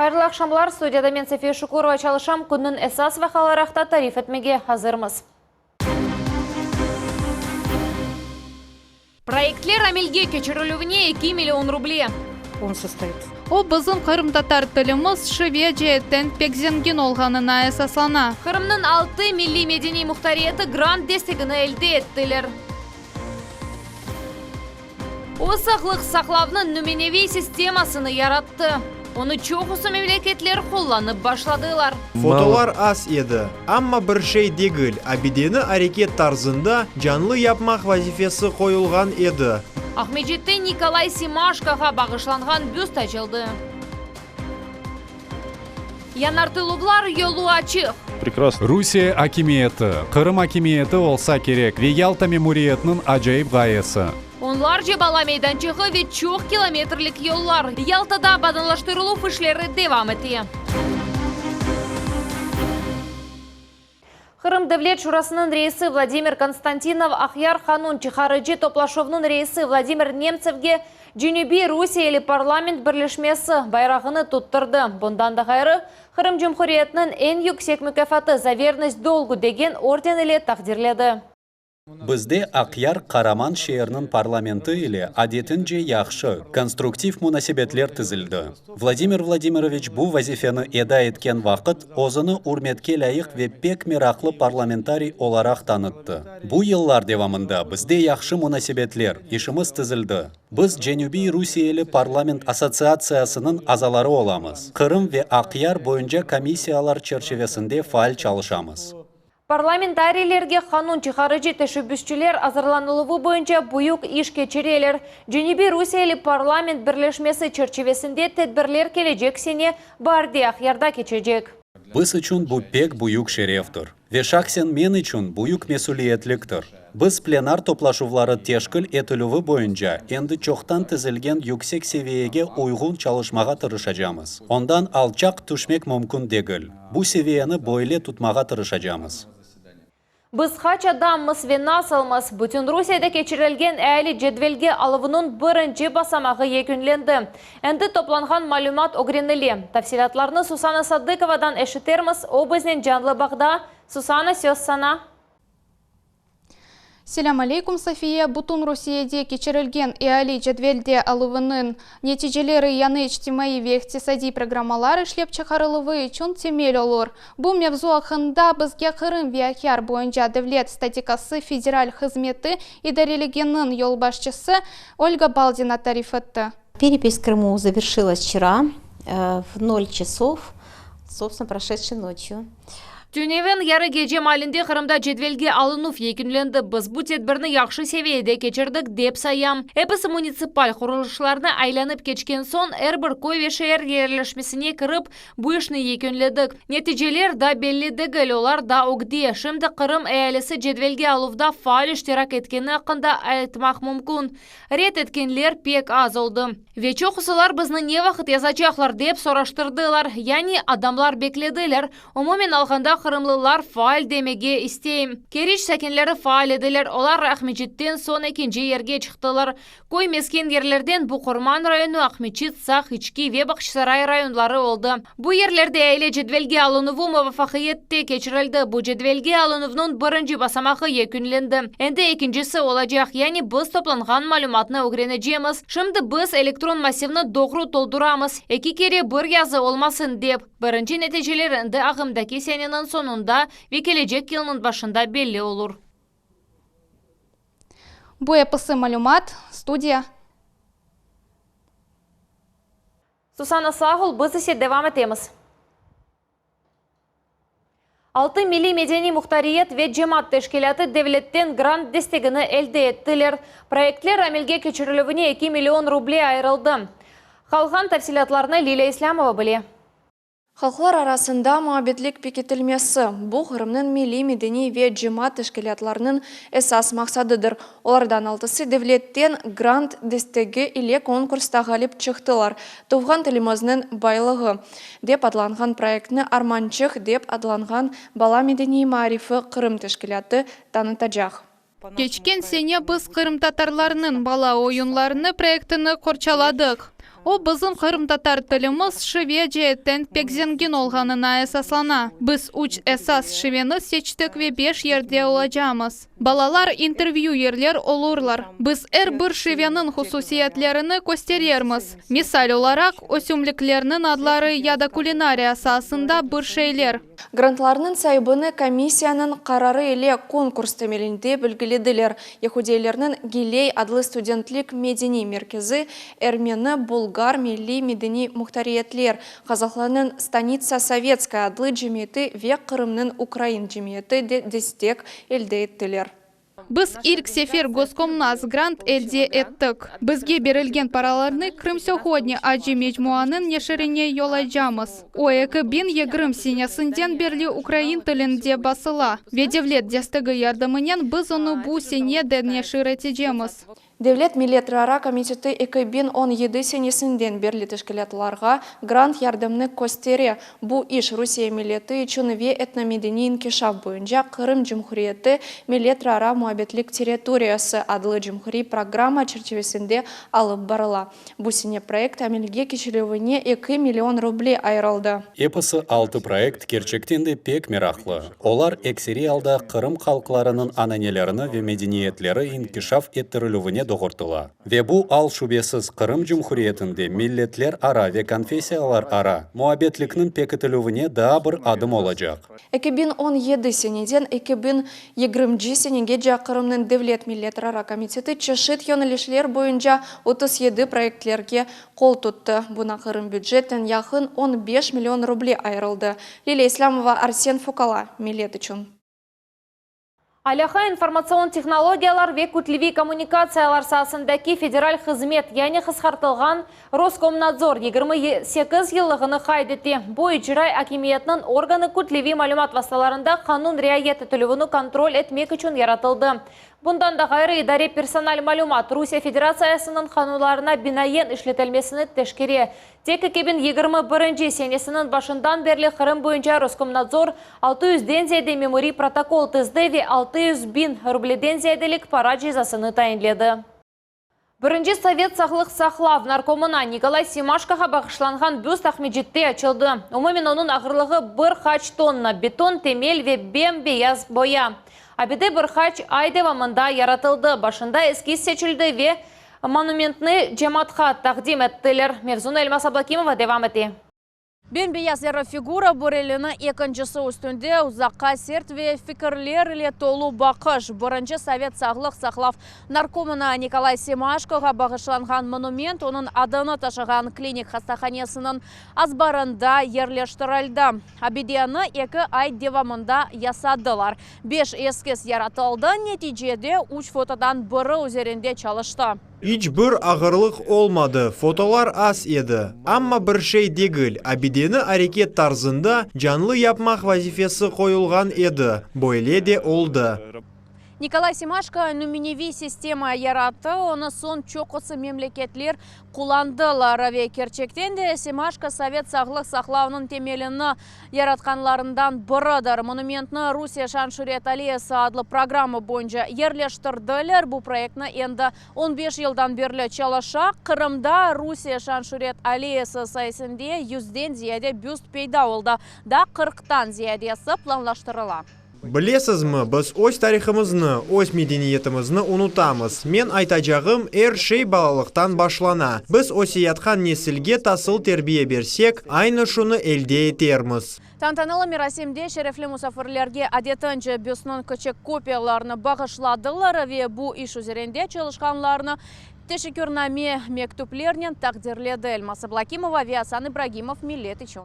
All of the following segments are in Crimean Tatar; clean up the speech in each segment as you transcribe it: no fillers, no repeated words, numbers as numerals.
Hayırlı aqşamlar, studiyada men Safiye Şukurova çalışam, künniñ esas vaqiaları aqta tarif etmege azırmız. Proyektler amelge keçirilüvine 2 million ruble. On sostoit. O, bizim qırımtatar tilimiz şive ceetten pek zengin olğanına esaslana. Qırımnıñ altı milliy-medeniy muhtariyeti grant destegini elde ettiler. O, sağlıq saqlavnıñ nümüneviy sistemasını yarattı, onı çoqusı memleketler qullanıp başladılar. Fotolar az edi, amma bir şey degil, abideni areket tarzında canlı yapmaq vazifesi qoyulğan edi. Aqmescitte Nikolay Semaşkoğa bağışlanğan büst açıldı. Yanartıluvlar yolu açıq. Rusiye akimiyeti, Qırım akimiyeti olsa kerek ve Yalta memuriyetiniñ acayip ğayesi. Onlarca bala meydançığı ve çoq kilometrlik yollar. Yaltada abadanlaştırıluv işleri devam ete. Qırım Devlet Şurasınıñ reisi Vladimir Konstantinov Aqyar qanun çıqarıcı toplaşuvnıñ reisi Vladimir Nemtsevge Cenübiy Rusiyeli parlament birleşmesi bayrağını tuttırdı. Bundan da ğayrı, Qırım Cumhuriyetiniñ eñ yüksek mukâfatı Za vernost dolgu degen orden ile taqdirledi. Bizde Aqyar qaraman şeeriniñ parlamenti ile adetince yahşı, konstruktiv munasebetler tizildi. Vladimir Vladimiroviç bu vazifeni eda etken vaqıt özüni ürmetke lâyıq ve pek meraqlı parlamentariy olaraq tanıttı. Bu yıllar devamında bizde yahşı munasebetler, işimiz tizildi. Biz Cenübiy Rusiyeli parlament assotsiatsiyasınıñ azaları olamız, Qırım ve Aqyar boyunca komissiyalar çerçivesinde faal çalışamız. Parlamentariylerge qanun çıqarıcı teşebbüsçiler azırlanıluvı boyunca büyük iş keçireler. Cenübiy Rusiyeli parlament birleşmesi çerçivesinde tedbirler kelecek sene baarde Aqyarda keçecek. Biz içün bu pek büyük şereftir ve şahsen men içün büyük mesüliyetliktir. Biz plenar toplaşuvları teşkil etilüvi boyunca endi çoqtan tizilgen yüksek seviyege uyğun çalışmağa tırışacamız. Ondan alçaq tüşmek mümkün degil. Bu seviyeni böyle tutmağa tırışacamız. Biz qaç adammız ve nasılmız? Bütün Rusiyede keçirilgen eali cedvelge aluvınıñ birinci basamağı yekünlendi. Endi toplanğan malümat ögrenile. Tafsilâtlarnı Susana Sadıkovadan eşitermiz, o biznen canlı bağda. Susana, söz saña. Selâm aleykum, Safiye. Bütün Rusiyede keçirilgen eali cedvelde aluvınıñ neticeleri yañı içtimaiy ve iqtisadiy programmalar işlep çıqarıluvı içün temel olur. Bu mevzu aqqında bizge Qırım ve Aqyar boyunca Devlet statikası federal hızmeti idareliginiñ yolbaşçısı Olga Baldina tarif etti. Perepis v Krımu zaverşilась vçera v nol çasov, sobstvenno, proşedşey noçyu. Tünevin yarı gece maalinde Qırımda cedvelge alınuv yekünlendi. Biz bu tedbirni yahşı seviyede keçirdik, dep sayam. Episi munitsipal qurulışlarnı aylanıp keçken soñ, er bir köy ve şeer yerleşmesine kirip, bu işni yekünledik. Neticeler daa belli degil, olar daa ögde. Şimdi Qırım ealisi cedvelge aluvda faal iştirak etkeni aqqında aytmaq mümkün. Red etkenler pek az oldı. Ve çoqusılar bizni ne vaqıt yazacaqlar, dep soraştırdılar. Yani, adamlar beklediler. Umumen alğanda, qırımlılar faal demege isteyim. Keriç sakinleri faal ediler, olar Aqmeçitten soñ ekinci yerge çıqtılar. Köy mesken yerlerden bu Qurman rayonı, Aqmeçit, Saq, İçki ve Bağçasaray rayonları oldı. Bu yerlerde aile cedvelge alınuvı muvafaqiyette keçirildi. Bu cedvelge alınuvnıñ birinci basamağı yekünlendi. Endi ekincisi olacaq, yani biz toplanğan malümatnı ögrenecemiz. Şimdi biz elektron massivni doğru tolduramız, eki kere bir yazı olmasın dep. Birinci neticeler endi ağımdaki seneniñ soñunda ve kelecek yılnıñ başında belli olur. Bu episi malümat, studiya. Susana, sağ ol, biz ise devam etemiz. Altı milliy-medeniy muhtariyet ve cemaat teşkilâtı devletten grant destegini elde ettiler. Proyektler amelge keçirilüvine 2 million ruble ayırıldı. Qalğan tafsilâtlarnı Lilâ İslâmova bile. Halqlar arasında muabbetlik pekitilmesi, bu Qırımnıñ milliy-medeniy ve cemaat teşkilâtlarınıñ esas maqsadıdır. Olardan altısı devletten grant destegi ile konkursta ğalip çıqtılar. Tuvğan tilimizniñ baylığı dep adlanğan proyektni Armançıq dep adlanğan bala medeniy maarifi Qırım teşkilâtı tanıtacaq. Keçken sene biz qırımtatarlarnıñ bala oyunlarını proyektini qorçaladıq. O, bizim qırımtatar tilimiz şive ceetten pek zengin olğanına esaslana. Biz üç esas şiveni seçtik ve beş yerde olacamız. Balalar intervyüerler olurlar. Biz er bir şiveniñ hususiyetlerini kösterermiz, misal olaraq, ösümliklerniñ adları ya da kulinariya saasında bir şeyler. Grantlarnıñ saibini komissiyanıñ qararı ile konkurs temelinde belgilediler. Yahudiylerniñ Giley adlı studentlik medeniy merkezi, ermeni, bulgar milliy medeniy muhtariyetler, qazahlarnıñ Stanitsa Sovetskaya adlı cemiyeti ve Qırımnıñ ukrain cemiyeti de destek elde ettiler. Biz ilk sefer Goskomnats grant elde ettik. Bizge berilgen paralarnı Krım-Segodni acı mecmuanıñ neşirine yollaycamız. O, 2020 senesinden berli ukrain tilinde basıla ve devlet destegi yardımınen biz onı bu sene de neşir etecemiz. Devlet milletlerara komiteti 2017 senesinden berli teşkilâtlarğa grant yardımnı köstere. Bu iş Rusiye milleti içün ve etnomedeniy inkişaf boyunca Qırım Cumhuriyeti milletlerara muabbetlik territoriyası adlı cumhuriy programma çerçivesinde alıp barıla. Bu sene proyekt amelge keçirilüvine eki million ruble ayırıldı. Episi altı proyekt kerçekten de pek meraqlı. Olar ekseriy alda Qırım halqlarınıñ ananelerini ve medeniyetleri inkişaf ettirilüvine doğurtıla. Ve bu, al şübesiz, Qırım Cumhuriyetinde milletlerara ve konfessiyalarara muabbetlikniñ pekitilüvine daa bir adım olacaq. 2017 seneden 2020 senegece Qırımnıñ Devlet milletlerara komiteti çeşit yönelişler boyunca 37 proyektlerge qol tuttı. Buña Qırım bücetten yaqın 15 million ruble ayırıldı. Lilâ İslâmova, Arsen Fukala, Millet içün. Alâqa, informatsion tehnologiyalar ve kütleviy kommunikatsiyalar saasındaki federal hızmet, yani qısqartılğan Roskomnadzor 28 yıllığını qayd ete. Bu icra akimiyetniñ organı kütleviy malümat vastalarında qanun riayet etilüvini kontrol etmek içün yaratıldı. Bundan da ğayrı, idare personal malümat Rusiye Federatsiyasınıñ qanunlarına binaen işletilmesini teşkere. Tek 2021 senesiniñ başından berli Qırım boyunca Roskomnadzor altı yüzden ziyade memuriy protokol tizdi ve 600 biñ rubleden ziyadelik para cezasını tayinledi. Birinci sovet sağlıq saqlav narkomına Nikolay Semaşkoğa bağışlanğan büst Aqmescitte açıldı. Umumen onıñ ağırlığı bir qaç tonna beton, temel ve bem-beyaz boya. Abide bir qaç ay devamında yaratıldı, başında eskiz seçildi ve monumentni cemaatqa taqdim ettiler. Mevzunı Elmaz Ablakimova devam ete. Bem-beyaz yarı figura, bir elini ekincisi üstünde, uzaqqa sert ve fikirler ile tolu baqış, birinci sovet sağlıq saqlav narkomına Nikolay Semaşkoğa bağışlanğan monument onıñ adını taşığan klinik hastahanesiniñ azbarında yerleştirildi. Abideni eki ay devamında yasadılar. Beş eskiz yaratıldı, neticede üç fotodan biri üzerinde çalıştı. İç bir ağırlıq olmadı, fotolar az edi. Amma bir şey degil, abideni areket tarzında canlı yapmaq vazifesi qoyulğan edi, böyle de oldı. Nikolay Semaşko nümüneviy sistema yarattı, onı soñ çoqusı memleketler qullandılar. Ve kerçekten de Semaşko sovet sağlıq saqlavnıñ temelini yaratqanlarından biridir. Monumentni Rusiye şan-şüret alleyası adlı programma boyunca yerleştirdiler. Bu proyektni endi on beş yıldan berli çalışa. Qırımda Rusiye şan-şüret alleyası sayesinde yüzden ziyade büst peyda oldı. Daa qırqtan ziyadesi planlaştırıla. Bilesizmi, biz öz tarihımıznı, öz medeniyetimizni unutamız. Men aytacağım, er şey balalıqtan başlana. Biz öseyatqan nesilge tasıl terbiye bersek, aynı şunı elde etermiz. Tantanalı merasimde şerefli musafirlerge adetince büstniñ kiçik kopiyalarını bağışladılar ve bu iş üzerinde çalışqanlarnı teşekkürname mektüplernen taqdirledi. Elmaz Ablakimova ve Asan İbragimov, Millet içün.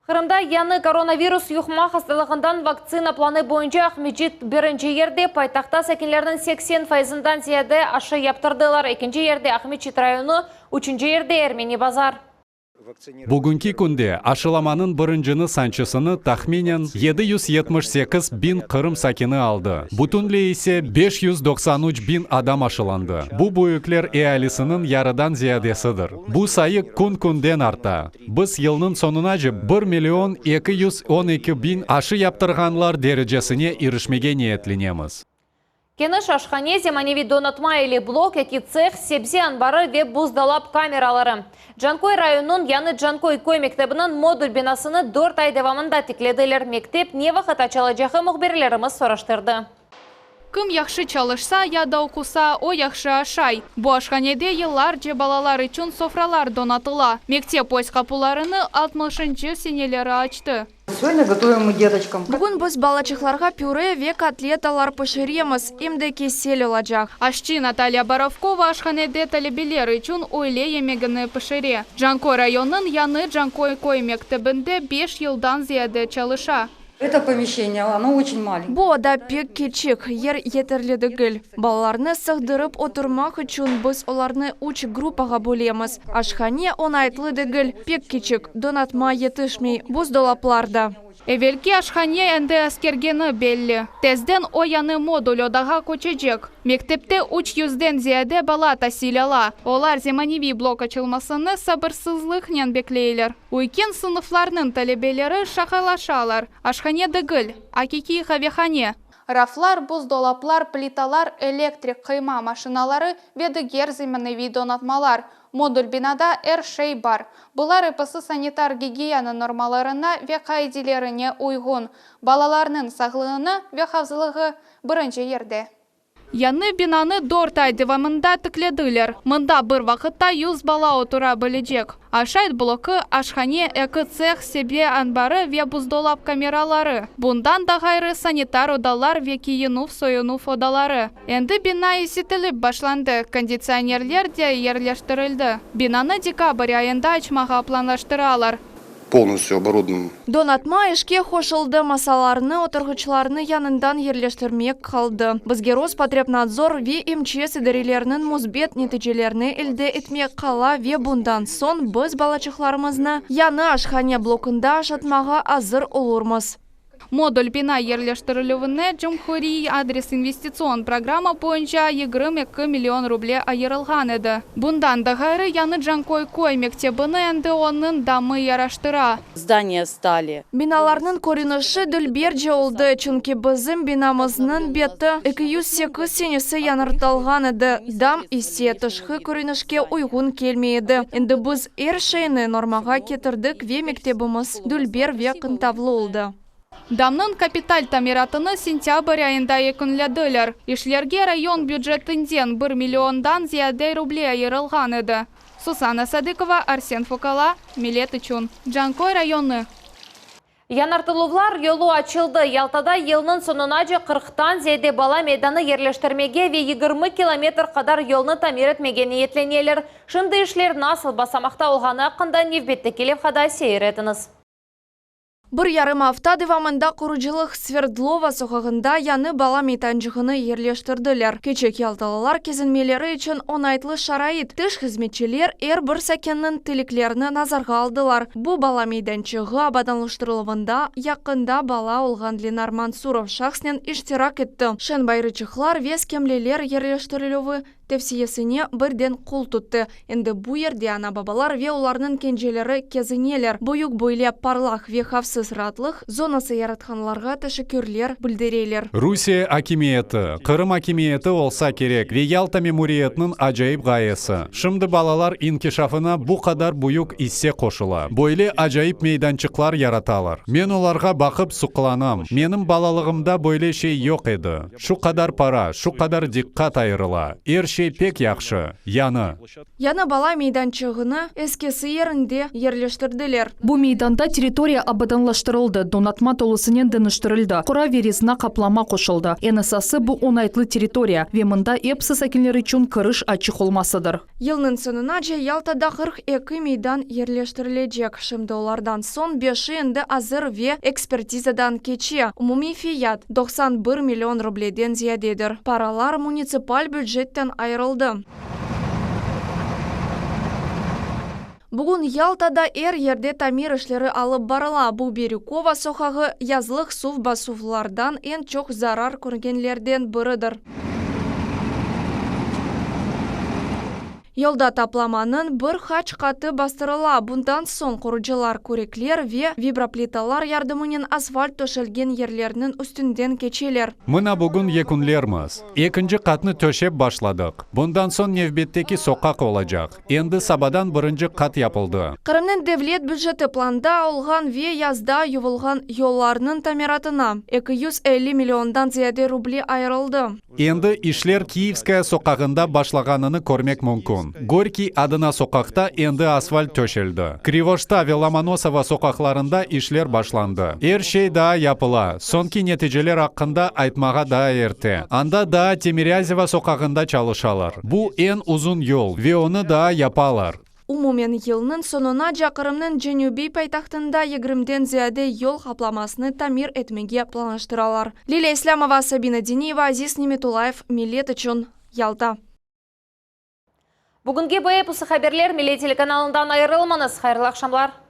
Qırımda yañı koronavirus yuqma hastalığından vaktsina planı boyunca Aqmescit birinci yerde, paytahtta sakinlerniñ 80 fayızından ziyade aşı yaptırdılar. Ekinci yerde Aqmescit rayonı, üçünci yerde Ermeni Bazar. Bugünki künde aşılamanıñ birincini sançısını tahminen 778 biñ Qırım sakini aldı, bütünley ise 593 biñ adam aşılandı. Bu büyükler ealisiniñ yarıdan ziyadesidir. Bu sayı kün-künden arta. Biz yılnıñ soñunace bir million 212 biñ aşı yaptırğanlar derecesine irişmege niyetlenemiz. Keniş aşhane, zemaneviy donatma ile blok, eki tseh, sebze anbarı ve buzdolap kameraları. Canköy rayonınıñ Yañı Canköy köy mektebiniñ modul binasını dört ay devamında tiklediler. Mektep ne vaqıt açılacağı mühbirlerimiz soraştırdı. Kim yahşı çalışsa ya da oqusa, o yahşı aşay. Bu aşhanede yıllarca balalar içün sofralar donatıla. Mektep öz qapularını altmışıncı seneleri açtı. Bugün biz balaçıqlarğa püre ve kotletalar pişiremiz, em de kesel olacaq. Aşçı Natalya Borovkova aşhanede talebeler içün öyle yemegini pişire. Canköy rayonınıñ Yañı Canköy köy mektebinde beş yıldan ziyade çalışa. Bu oda pek kiçik, yer yeterli degil. Balalarnı sığdırıp oturmaq içün biz olarnı üç gruppağa bölemiz. Aşhane oñaytlı degil, pek kiçik, donatma yetişmey, buzdolaplar da. Evelki aşhane endi eskirgeni belli. Tezden o yañı modul odağa köçecek. Mektepte üç yüzden ziyade bala tasil ala. Olar zemaneviy blok açılmasını sabırsızlıqnen bekleyler. Üyken sınıflarnıñ talebeleri şaqalaşalar, aşhane degil, aqiqiy qavehane. Raflar, buzdolaplar, plitalar, elektrik qıyma maşinaları ve diger zemaneviy donatmalar, modul binada er şey bar. Bular episi sanitar-gigiyena normalarına ve qaidelerine uyğun. Balalarnıñ sağlığını ve havfsızlığı birinci yerde. Yañı binanı dört ay devamında tiklediler. Mında bir vaqıtta yüz bala otura bilecek. Aşayt bloku, aşhane, eki tseh, sebze anbarı ve buzdolap kameraları. Bundan da ğayrı, sanitar odalar ve kiyinüv-soyunuv odaları. Endi bina isitilip başlandı, konditsionerler de yerleştirildi. Binanı dekabr ayında açmağa planlaştıralar. Polностью оборудован. Donatma işke qoşuldı, masalarnı, oturğıçlarnı yañıdan yerleştirmek qaldı. Bizge Rospotrebnadzor ve MÇS idareleriniñ müsbet neticelerini elde etmek qala ve bundan soñ biz balaçıqlarımıznı yañı aşhane blokunda aşatmağa azır olurmız. Modul bina yerleştirilüvine cumhuriy adres investitsion programma boyunca 22 million ruble ayırılğan edi. Bundan da ğayrı, Yañı Canköy köy mektebini endi onıñ damı yaraştıra. Zdaniya stali. Binalarnıñ körünişi dülberce oldı, çünki bizim binamıznıñ beti 208 senesi yañartılğan edi, dam ise tışqı körünişke uyğun kelmey edi. Endi biz er şeyni normağa ketirdik ve mektebimiz dülber ve qıntavlı oldı. Damnıñ kapital tamiratını sentâbr ayında yekünlediler. İşlerge rayon bücetinden bir milliondan ziyade ruble ayırılğan edi. Susana Sadıkova, Arsen Fokala, Millet içün, Canköy rayonı. Yañartıluvlar yolu açıldı. Yaltada yılnıñ soñunace qırqtan ziyade bala meydanı yerleştirmege ve 20 kilometr qadar yolnı tamir etmege niyetleneler. Şimdi işler nasıl basamaqta olğanı aqqında nevbetteki levhada seyir etiñiz. Bir yarım afta devamında qurucılıq Sverdlova soqağında yañı bala meydançığını yerleştirdiler. Kiçik yaltalılar kezinmeleri içün oñaytlı şarait, tış hızmetçiler er bir sakinniñ tileklerini nazarğa aldılar. Bu bala meydançığı abadanlaştırıluvında yaqında bala olğan Lenar Mansurov şahsnen iştirak etti. Şeñ bayrıçıqlar ve skemleler yerleştirilüvi tevsiyesine birden qol tuttı. Endi bu yerde ana-babalar ve olarnıñ kenceleri kezineler. Büyük böyle parlaq ve havfsız raatlıq zonası yaratqanlarğa teşekkürler bildireler. Rusiye akimiyeti, Qırım akimiyeti olsa kerek ve Yalta memuriyetiniñ acayip ğayesi. Şimdi balalar inkişafına bu qadar büyük isse qoşula. Böyle acayip meydançıqlar yaratalar. Men olarğa baqıp suqlanam. Menim balalığımda böyle şey yoq edi. Şu qadar para, şu qadar diqqat ayırıla. Er şey pek yahşı. Yañı. Yañı bala meydançığını eskisi yerinde yerleştirdiler. Bu meydanda territoriya abadanlaştırıldı, donatma tolusınen deñiştirildi, qora ve rezina qaplama qoşuldı. Eñ esası, bu oñaytlı territoriya ve mında episi sakinler içün kiriş açıq olmasıdır. Yılnıñ soñunace Yaltada 42 meydan yerleştirilecek. Şimdi olardan soñ beşi endi azır ve ekspertizadan keçe. Umumiy fiyat, 91 million rubleden ziyadedir. Paralar munitsipal bücetten ayırıldı. Bugün Yaltada er yerde tamir işleri alıp barıla. Bu Birükova soqağı yazlıq suv basuvlardan eñ çoq zarar körgenlerden biridir. Yolda taplamanıñ bir qaç qatı bastırıla, bundan soñ qurucılar kürekler ve vibroplitalar yardımınen asfalt töşelgen yerlerniñ üstünden keçeler. Mına bugün yekünlermiz. Ekinci qatnı töşep başladıq. Bundan soñ nevbetteki soqaq olacaq. Endi sabadan birinci qat yapıldı. Qırımnıñ devlet büceti planda olğan ve yazda yuvulğan yollarnıñ tamiratına 250 milliondan ziyade ruble ayırıldı. Endi işler Kiyevskaya soqağında başlağanını körmek mümkün. Gorkiy adına soqaqta endi asfalt töşeldi. Krivoşta ve Lomonosova soqaqlarında işler başlandı. Er şey daa yapıla, soñki neticeler aqqında aytmağa daa erte. Anda daa Timirâzeva soqağında çalışalar. Bu eñ uzun yol ve onı daa yapalar. Umumen, yılnıñ soñunaca Qırımnıñ cenübiy paytahtında yigirmiden ziyade yol qaplamasını tamir etmege planlaştıralar. Lilâ İslâmova, Sabina Diniyeva, Aziz Nimetullayev, Millet içün, Yalta. Bugünki bu episi haberler, Millet telekanalından ayırılmañız. Hayırlı aqşamlar!